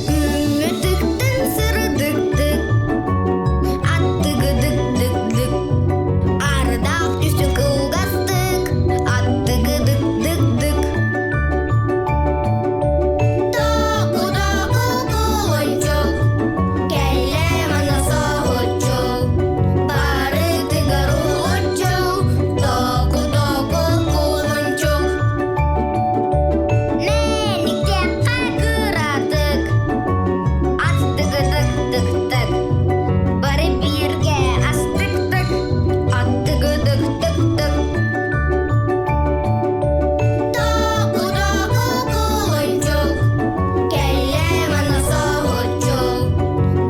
Күҥҥүтүктэн сырдыктык, аттыгыдык-дык-дык, ардаах түсү кылгастык, аттыгыдык-дык-дык. Току-току кулунчук, кэллэ манна соһуччу, барытыгар уһулуччу, току-току кулунчук. Мэниктэххэ кыратык, аттыгыдык-дык-дык, бары бииргэ астык-тык, аттыгыдык-дык-дык. Току-току кулунчук, кэллэ манна соһуччу,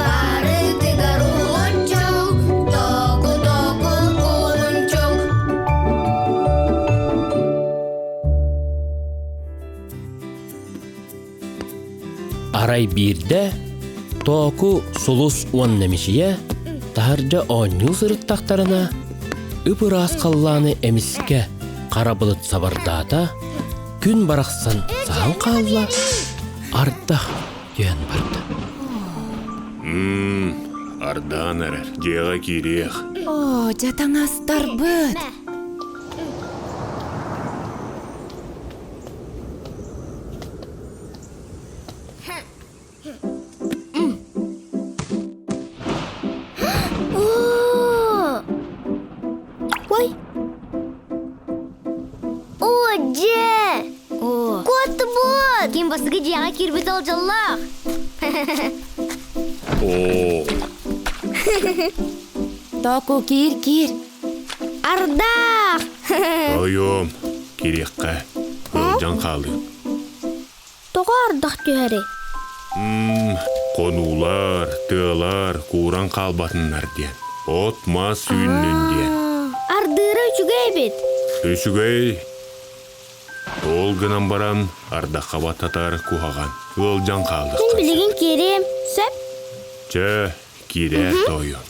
барытыгар уһулуччу, току-току кулунчук. Арай биирдэ Тооку сулус уонна мичийэ таһырдьа оонньуу сырыттахтарына, ып-ыраас халлааны эмискэ хара былыт сабардаата, күн барахсан саһан хаалла, ардах түһэн барда. Мм, ардаан эрэр, дьиэҕэ киириэх. Оо, дьэ таҥастарбыт. Ой! О, дьэ! Куоттубут! Ким бастакы дьиэҕэ киирбит ол дьоллоох. Оо, Току киир киир. Ардах! Ойуом, кириэххэ, ыалдьан хаалыым. Тоҕо ардах түһэрий? Мм, хонуулар, тыалар кууран хаалбатыннар диэн. От-мас үүннүн диэн. Ардыыра үчүгэй эбит. Үчүгэй. Ол гынан баран ардахха баттатар куһаҕан. Ыалдьан хаалыахха Мин сөп. билигин киириэм, сөп? Чэ, киирээр тоойуом.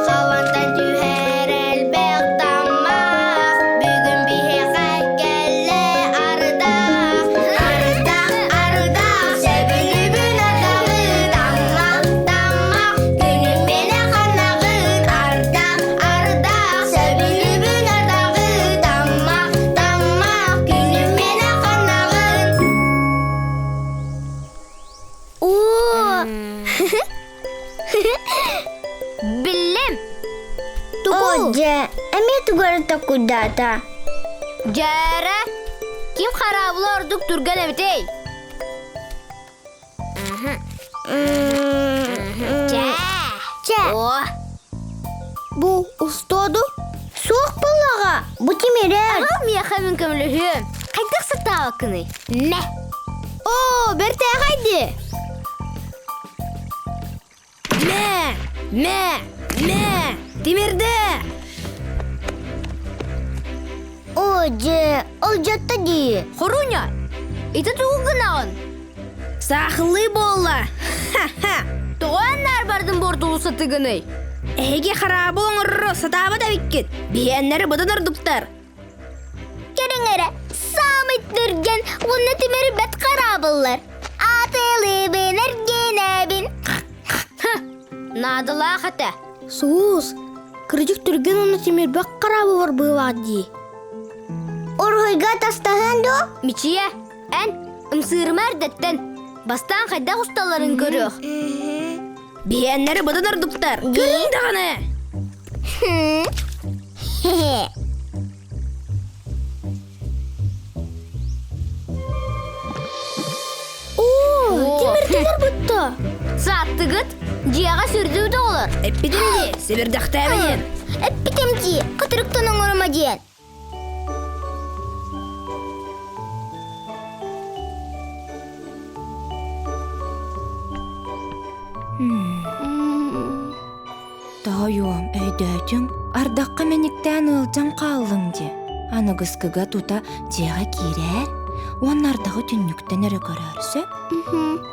Халантан түһэр элбэх таммах, бүгүн биһиэхэ кэллэ ардах. Ардах, ардах, сөбүлүүбүн ардаҕы, таммах, таммах, күнүм миэнэ ханаҕын. Ардах, ардах, сөбүлүүбүн ардаҕы, таммах, таммах, күнүм миэнэ ханаҕын. Оо! Биллим! Тугу? Дьэ, эмиэ тугу эрэ таккуйдаата. Дьээрэ, ким хараабыла ордук түргэн эбитий? Чэ. Чэ. О. Бу устуоду? Суох буоллаҕа, бу тимирэр. Аҕал миэхэ мин көмөлөһүөм. Хайдах сатаабаккыный? Мэ. Оо, бэртээхэй дии. Мэ! Мэ! Мэ! Тимирдэ! Оо, дьэ, ол дьатта дии. Хоруня, ити тугу гынаҕын? Саахыллыы буолла! Ха-ха! Тоҕо аннаар бардын бортулу сатыгыный? Эһиги хараабыл оҥорору сатаабат эбиккит. Биһиэннэри быдан ордуктар. Көрүҥ эрэ, саамай түргэн уонна тимири бэт хараабыллар. Атылыбын эргинэбин. Наадалаах этэ. Суус, кырдьык түргэн уонна тимирбэх хараабы бар быылаах дии. Уруһуйга тастаһыан дуо? Мичийэ, эн ымсыырыма эрдэттэн. Бастаан хайдах усталларын көрүөх. Биһиэннэри быдан ордуктар. Көрүҥ даҕаны! Оо, тимирдилэр бутта. Сааттыгыт, дьиэҕэ сүрдүү оҕолор. Эппитим дии, сэбирдэхтээбэ диэн. Эппитим дии, хатырыктан оҥорума диэн. Тоойуом, өйдөөтүҥ, ардахха мэниктээн ыалдьан хааллыҥ дии. Аныгыскыга тута дьиэҕэ киирээр уонна ардаҕы түннүктэн эрэ көрөөр сөп?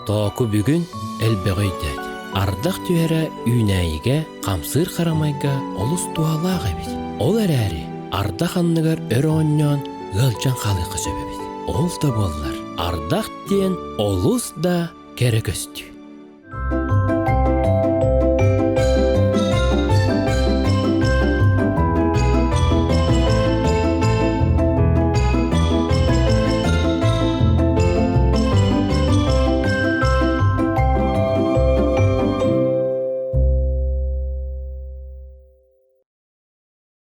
Тооку бүгүн элбэҕи өйдөөтө. Ардах түһэрэ үүнээйигэ, хамсыыр харамайга олус туһалаах эбит. Ол эрээри ардах анныгар өр оонньоон ыалдьан хаалыахха сөп эбит. Ол да буоллар, ардах диэн олус да кэрэ көстүү.